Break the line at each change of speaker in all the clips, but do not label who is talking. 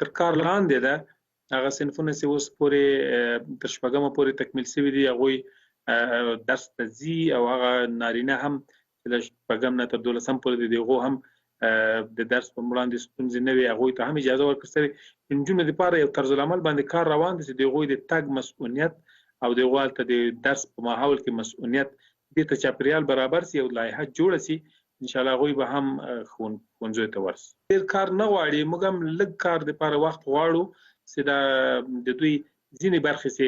تر کار لاندې ده. هغه صنفونه چې اوس پورې تر شپږمه پورې تکمیل شوي دي، هغوی درس ته ځي، او هغه نارینه هم چې له شپږم نه تر 12 پورې دي، هغو هم د درس په وړاندې ستونزې نه وي، هغوی ته هم اجازه ورکړل شوې. نجونو دپاره یو طرزالعمل باندې کار روان دی چې د هغوی د تګ مسؤلیت او د هغوی هلته د درس په ماحول کې مسؤلیت، دې ته چاپېریال برابر سي او لایحه جوړه سي، انشاءالله هغوی به هم ښوونځیو ته ورسي. ډېر کار نه غواړي، موږ هم لږ کار دپاره وخت غواړو چې دا د دوی ځینې برخې چې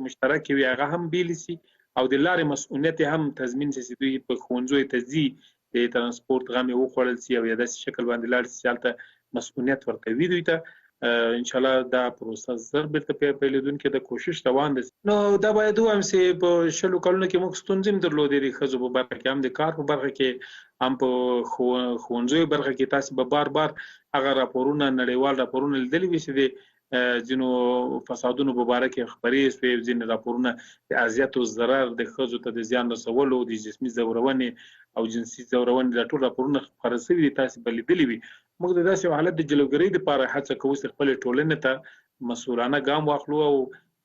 مشترکې وي هغه هم بېلې سي، او د لارې مسؤلیت یې هم تضمین سي چې دوی په ښوونځیو ته ځي، د ترانسپورت غم یې وخوړل سي او یا داسې شکل باندې لاړ سي چې هلته مسؤلیت ورته وي دوی ته. انشاءالله دا پروسه زر بیرته پیلېدونکې ده، کوشش روان دی. نو دا باید ووایم چې په 20 کلونو کې موږ ستونزې هم درلودې د ښځو په برخه کې، هم د کار په برخه کې، هم په ښوونځیو برخه کې. تاسې به بار بار هغه راپورونه، نړیوال راپورونه لیدلي وي چې د ځینو فسادونو په باره کې خپرې شوې، ځینې راپورونه د اذیت او ضرر، د ښځو ته د زیان رسولو، د جسمي ځورونې او جنسي ځورونې، دا ټول راپورونه خپاره شوي دي، تاسې به لیدلي وي. موږ د داسې یو حالت د جلوګیرۍ دپاره هڅه کوو چې خپلې ټولنې ته مسؤلانه ګام واخلو، او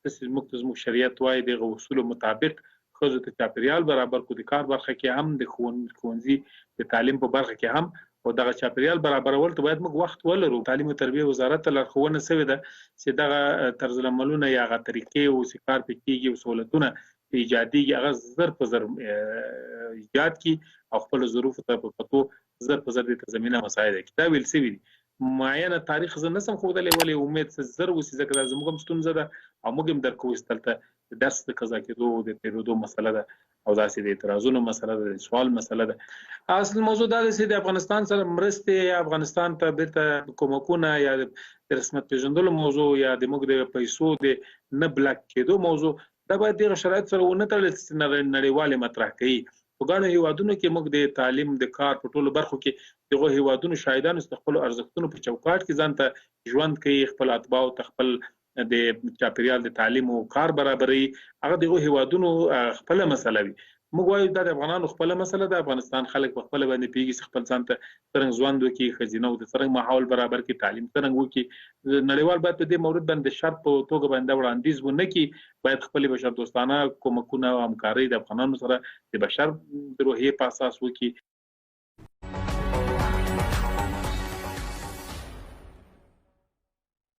داسې موږ ته زموږ شریعت وایي د هغه اصولو مطابق ښځو ته چاپېریال برابر کړو، د کار برخه کې هم، د ښوونځي د تعلیم په برخه کې هم. او دغه چاپېریال برابرول ته باید موږ وخت ولرو. تعلیم او تربیې وزارت ته لارښوونه شوې ده چې دغه طرزالعملونه یا هغه طریقې او چې کار پرې کېږي او سهولتونه چې ایجادېږي هغه زر په زر ایجاد کړي او خپلو ظروفو ته په کتو زر په زر دې ته زمینه مساعده کړي. دا ویل شوي دي. معینه تاریخ زه نه سم ښودلی، ولې امید څه زر وسي، ځکه دا زموږ هم ستونزه ده او موږ هم درک کوو چې دلته د درس د قضا کېدو د تېرېدو مسله ده او داسې د اعتراضونو مسله ده، د سوال مسله ده. اصل موضوع دا ده چې د افغانستان سره مرستې یا افغانستان ته بېرته کومکونه یا د رسمیت پېژندلو موضوع یا د موږ د پیسو د نه بلاک کېدو موضوع، دا باید دغه شرایط سره ونه تړل چې نړیوال یې مطرح کوي. په ګڼو هیوادونو کې موږ د تعلیم د کار په ټولو برخو کې دغو هیوادونو شاهدانو چې د خپلو ارزښتونو په چوکاټ کې ځان ته ژوند کوي، خپل اتباعو ته خپل د چاپېریال د تعلیم او کار برابروي، هغه دغو هیوادونو خپله مسله وي. موږ وایو دا د افغانانو خپله مسله ده، افغانستان خلک په خپله باندې پوهېږي چې خپل ځان ته څرنګه ژوند وکړي، ښځینه ته څرنګه ماحول برابر کړي، تعلیم څرنګه وکړي. نړیوال باید په دې مورد باندې د شرط په توګه باندې وړاندیز ونه کړي، باید خپلې بشردوستانه کومکونه او همکارۍ د افغانانو سره د بشر د روحیې په اساس وکړي.